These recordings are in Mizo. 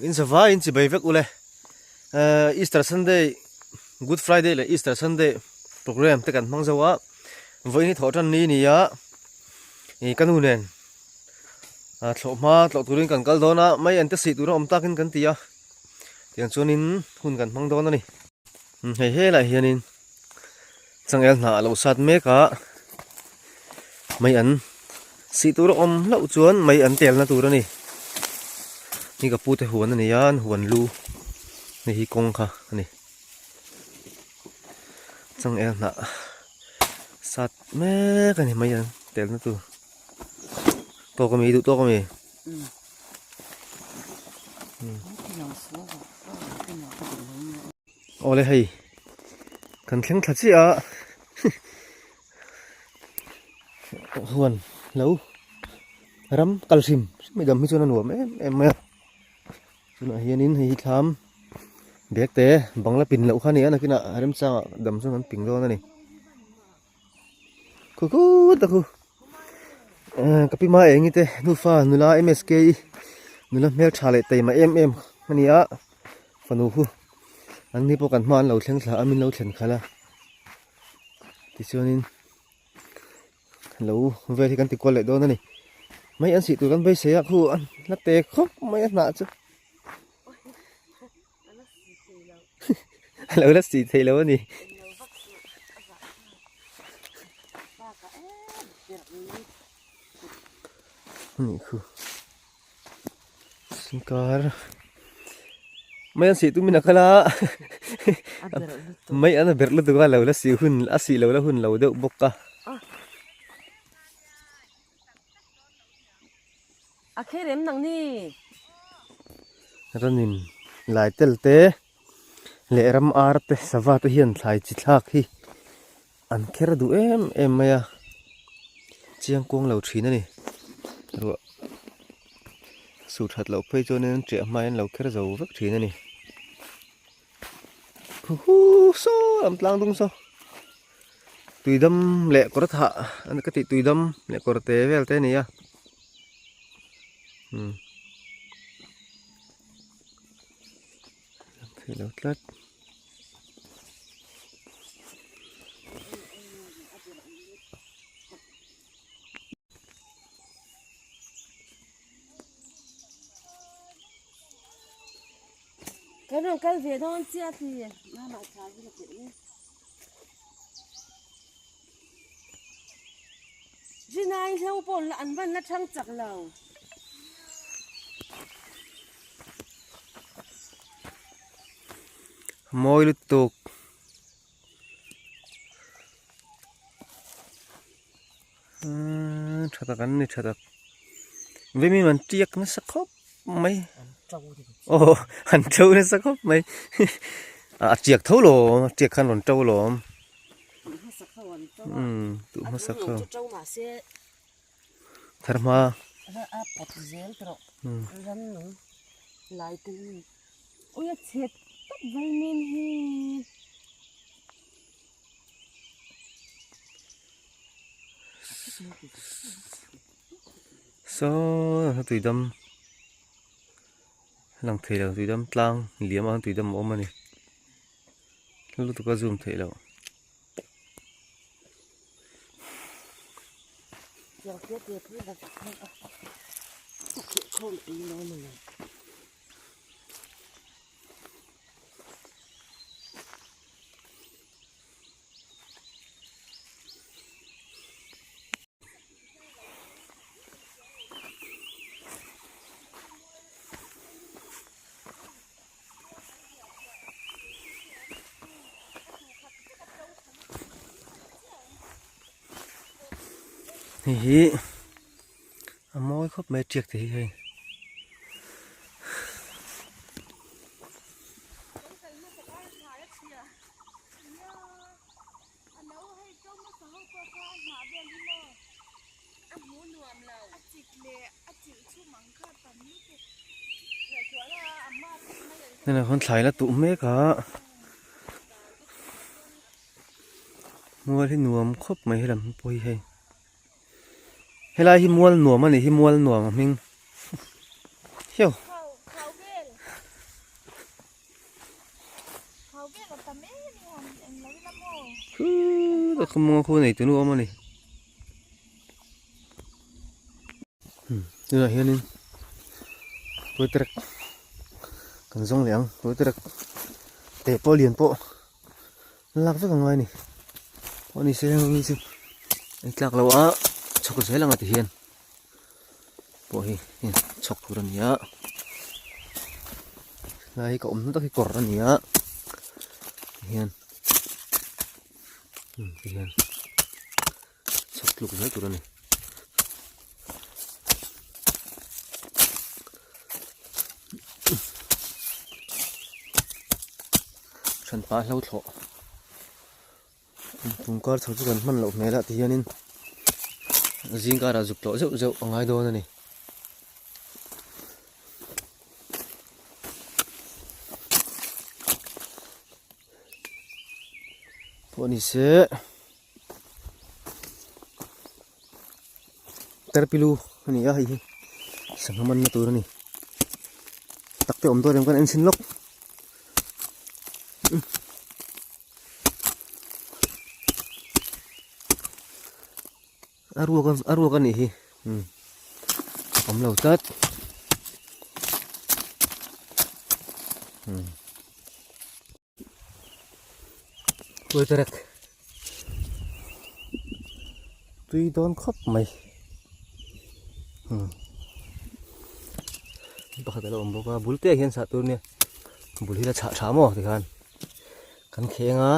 In zavai in chibei vek ule. Easter Sunday, Good Friday leh Easter Sunday program te kan hmang zo a. Vawiin hi thawh tan ni ni a. Ih ka nu nen thlawh hma tlawh turin kan kal dawn a, mai an te sih tura awm takin kan ti a. Tiang chuanin hun kan hmang dawn a ni. Hei helaiah hianin changel hnah a lo sat mek a, mai an sih tur a awm hlauh chuan mai an telna tur a ni. Ni ka pute huan a ni a, an huan lu hei hi kawng kha a ni. Changel hnah sat mek a ni mai an telna tur. Tawk a mi duh tawk a mi. Awle hei kan thleng thla chiah a huan lo ram kal hrim hrim mai dam hi chuan a nuam em em mai a tunah hianin hei hi thlam bag te bangla pin loh kha a ni a nakinah remchangah dam chuan an ping dawn a ni. Khu khu ta khu ka pi ma eng te nufa nula MSK nula hmel tha leh taima em em a ni a fanu khu an ni pawh kan hma an lo thleng thla a min lo thlen khalh a tichuanin lo vel hi kan ti kual leh dawn a ni mai an sih tur kan beisei a khu a la te khawp mai a hnah chu a lo la sih theih lo a ni. Anih khu Sinkar mai an sih tumin a kal a mai an a berh lutuk a lo la sih hun a sih lo la hun lo deuh bawk a. A kher em nang ni? Ranin lai tel te leh ram ar te sava te hian thlai chi thlak hi an kher duh em em mai a, chiang kuang lo thin a ni. Ruah suh that loh phei chuanin an ṭiah hmain an lo kher zo vek thin a ni. Huhu saw lam tlang dung saw tuidam leh kawr thah an ka tih tuidam leh kawr te vel te a ni a umm theih lo tlat. Kan rawn kal ve dawn chiah ti mama tha hi ka tirh ni. Rinai hlo pawh an van la thang chak lo. Mawi lutuk. Tha tak an ni tha tak. Vemi man tiak nasa khawp mai. Aw an to nasa khawp mai. A tiak tho lo a tiak khan rawn to lo awm. Umm duh hmasa kho. Thar hma. Saw tuidam lang thei lo tuidam tlang liam ah tuidam a awm a ni lutuk a zoom theih loh. Hei hi a mawi khawp mai tiak te hi hei. Hei khawn thlai la tuh mek a mual hi nuam khawp mai helam pawh hi hei helai hi mual nuam a ni hi mual nuam a hming hiau. Khuu ta khamunga khu nei tunu awm a ni. Tunah hianin tuai terek kan zawng leh ang tuai terek te pawh lian pawh lak vek angai a ni pawh ni se heng hi chu an tlak loh a chhawk zel ang a ti hian pawh hi chhawk tur a ni a helai hi ka awm hnu tak hi kawr a ni a tihian tihian. Chhawk tluk zel tur a ni. Hranpa hlo thlawh tum kar chho chu kan hman loh hmel a ti hianin zing karah zuk tlawh zeuh zeuh a ngai dawn a ni. Pawh ni se. Terpilu a ni a hei hi sangha manna tur a ni tak te awm dawn em kan en chhin lawk a ruak a ruak a nih hi awm lo tlat. Tuiterek tui dawn khawp mai pakhat alo awm bawk a bul te ah hian sah tur nia bul hi la chhah tha maw tikhan kan kheng a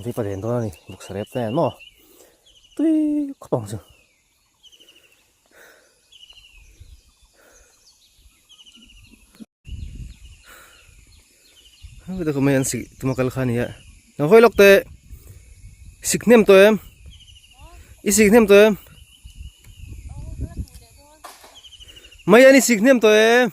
vei palen dawn a ni bawksa rep te nen maw tui khawp ang chu. Hei te mai an sik tuma kal kha ania lo hawi lawk teh sik hnem tawh em i sik hnem tawh em mai an i sik hnem tawh em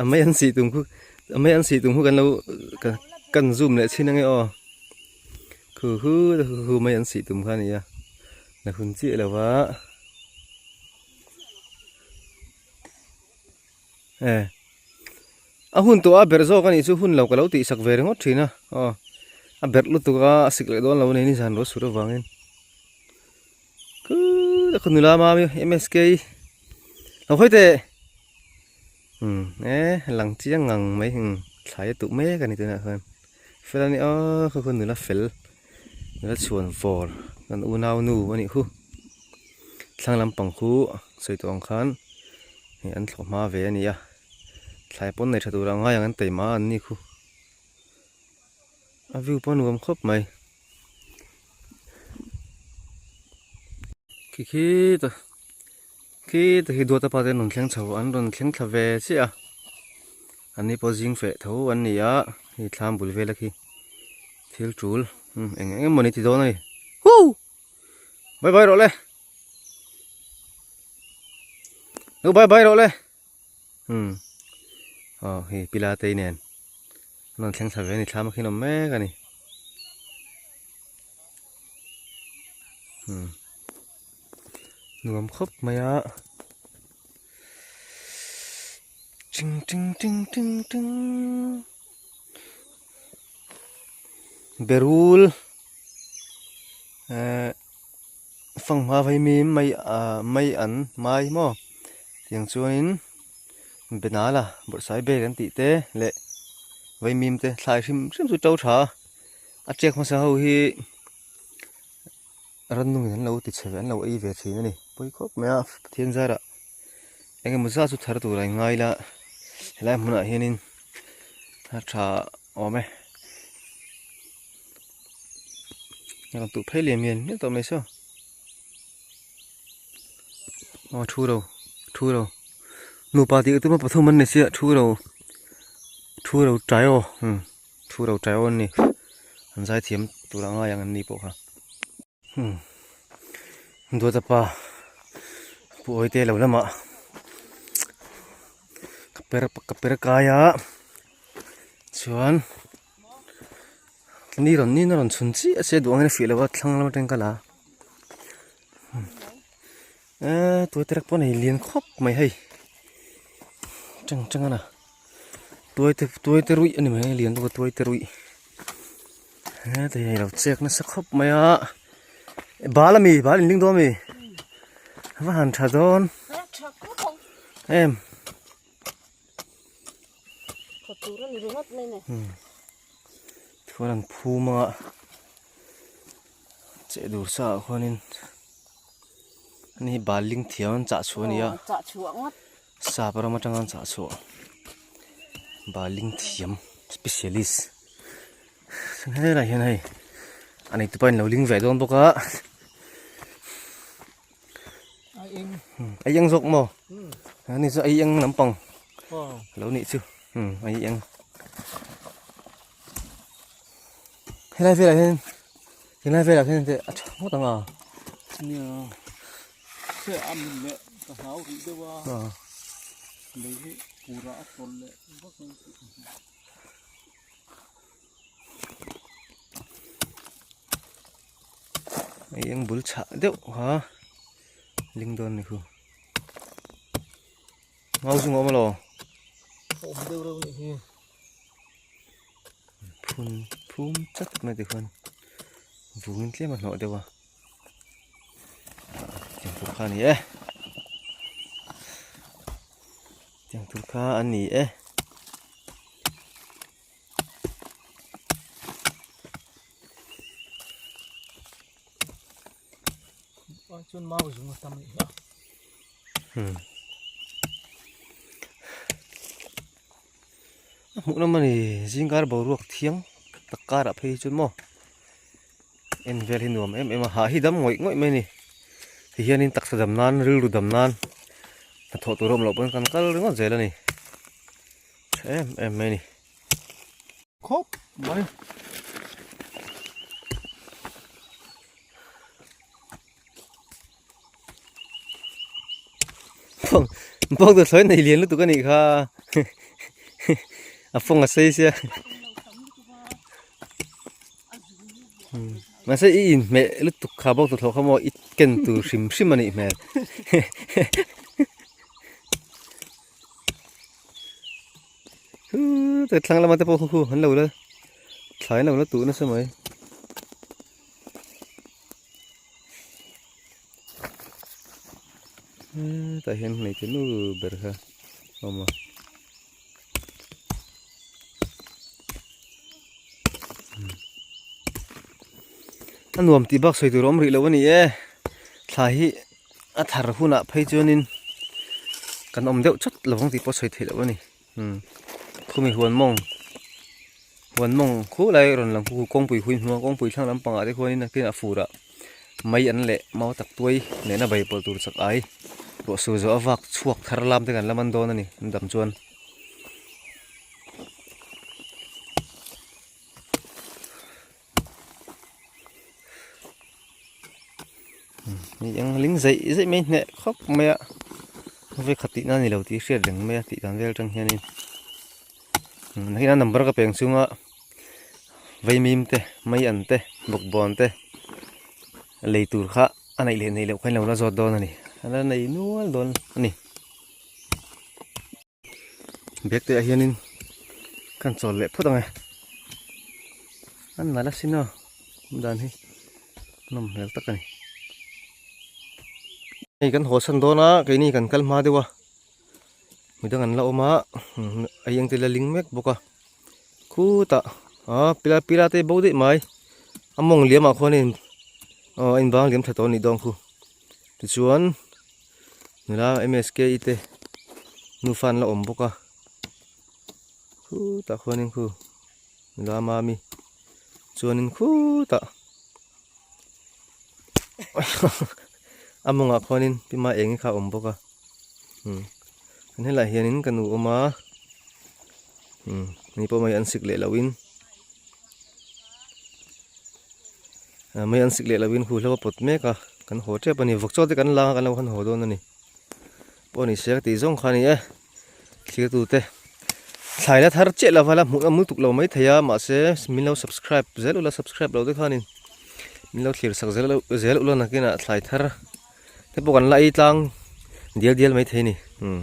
a mai an sih tum khu a mai an sih tum khu kan lo kan zoom leh chhin ange aw khu khu khu mai an sih tum kha ania la hun chiah lo va. E a hun tawh a berh zawk a nih chu hun lo ka lo tih sak ve ringawt thin a aw a berh lutuk a a sik leh dawn lo a ni nizan ruah sur avangin kuu a nula mami M S K lo hawi teh umm e lang chiang ngang mai umm thlai a tuh mek a ni tunah khan fel a ni aw khaw khaw nula fel nula chhuan vawr kan unau nu a nih khu. Thlang lampang khu sawi tawh ang khan hei an thlawh hma ve a ni a thlai pawn nei tha tur ang ngai ang an taima an ni khu a view pawh a nuam khawp mai khi khi ta khi ta hi duata pa te an rawn thleng chho an rawn thleng thla ve chiah a an ni pawh zing feh tho an ni a hei thlam bul vel a khi thil tul eng eng emaw ni ti dawn a ni huu. Bye bye rawh le. Lo bye bye rawh le. Hmm. Oh, hi pila te nen. Non thleng thla ve ni thlam khin om mek ani. Hmm. Nuam khawp mai a. Ting ting ting ting ting. Berul eh fanghma vaimim mai ah mai an mai maw tiang chuanin benala bawrhsai bag an tih te leh vaimim te thlai hrim hrim chu to tha a a tiak hmasa ho hi rannungin an lo ti chhe ve an lo ei ve thin a ni pawi khawp mai a Pathian zarah eng emaw zat chu thar tur a inngai la helai hmunah hianin a tha awm e rawn tuh phei liam hian mial tawh mai saw aw thu ro thu ro nupa tih tuma pathum an ni sia thu ro thu ro tai aw umm thu ro tai aw an ni an zaithiam tur a ngai ang an ni pawh kha. Hmm. Duata pa pu awite lo lamah ka per ka per kai a chuan ni rawn ni na rawn chhun chiah a che duh angin a fih lo a thlang lam atang ka la a eh tuai terek pawh a nei lian khawp mai hei. Teng teng a na tuai te tuai te ruih a ni mai lian bawk a tuai te ruih heta hi a lo chek nasa khawp mai a bal a mi bal in ling dawn a mi a va han tha dawn em. Chuan an phum a cheh dur sa ah khuanin ani hi bal ling thiam an chah chhuah a ni a sap ram atanga an chah chhuah bal ling thiam specialist helaiah hian hei a neitupa in lo ling ve dawn bawk a. A eng zawk maw? Ani chu a eng lampang lo nih chu a eng. Helai velah hian helai velah hian te a tha ngawt ang a. Nia se a min leh ka hlau rih deuh a lei hi pura a tawlh leh vak ang tih ka hmu. Hei eng bul chhah deuh kha ling dawn ni khu ngau zung a awm alo awm deuh reuh nih hi phun phum chat mai te khuan vungin tlem a hnawh deuh a tiang tur kha a ni e tiang tur kha a ni e. Chuan mau zung a tam nih hi a. Hmm. A hmuh lam a ni zingkar boruak thiang tak karah phei hi chuan maw en vel hi nuam em em a hah hi dam ngawih ngawih mai a ni tihianin taksa dam nan rilru dam nan hnathawh tur a awm loh pawn kan kal ringawt zel a ni. Tha em em mai a ni. Khawp mai. Bawng bawng tu thlawi nei lian lutuk a nih kha a fawng a sei sia. Mahse i inhmeh lutuk kha bawng tu thlawh kha maw i ken tur hrim hrim a nih hmel. Huu thlang lama te pawh khu an lo la thlai an lo la tuh nasa mai. Hetah hian hmeichhe nu ber kha a awm a. A nuam tih bak sawi tur a awm rih lo a ni e thla hi. A thar hunah phei chuanin kan awm deuh chawt lovang tih pawh sawi theih loh a ni khumi huan mawng huan mawng khu lai rawn lang khu kawngpui hui hnuang kawngpui thlang lampangah te khuanin nakin a furah mai an leh mau tak tuai nena bai pawlh tur chak ai ruah sur zawh a vak chhuak thar lam te kan la man dawn a ni an dam chuan. Hei eng ling zeih zeih mai hneh khawp mai a vei khat tihna a ni lo tih hriat reng mai a tih dan vel atang hianin nakinah number ka peng chunga vaimim te mai an te bawkbawn te lei tur kha a neih leh neih loh kha in lo la zawt dawn a ni a la nei nual dawn a ni. Bag te ah hianin kan chawl leh phawt ang e an nalh asin aw dan hi nawm hmel tak a ni hei kan haw san dawn a keini kan kal hma deuh a midang an la awm a a eng te la ling mek bawk a khutah ah pila pila te bo daih mai a mawng liam ah khuanin aw a inbang liam tha tawh a nih dawn khu tichuan. Nula MSK-i te nufa an la awm bawk a khutah khuanin khu nula mami chuanin khutah a mawngah khuanin pi ma eng kha a awm bawk a umm an helaiah hianin ka nu awm a umm ni pawh mai an sik leh lohin Mai an sik leh lovin hu hlo a pawt mek a, kan haw tep a ni. Vawk chaw te kan lang a, kan lo han haw dawn a ni. Pawh ni se ka tih zawng kha a ni e. Thlir tute thlai la thar chiah lova la hmuh na mul tuk lo mai thei a, mahse min lo subscribe zel ula, subscribe lo te khanin min lo thlir sak zel zel ula nakinah thlai thar te pawh kan la ei tlang dial dial mai thei a ni. Umm.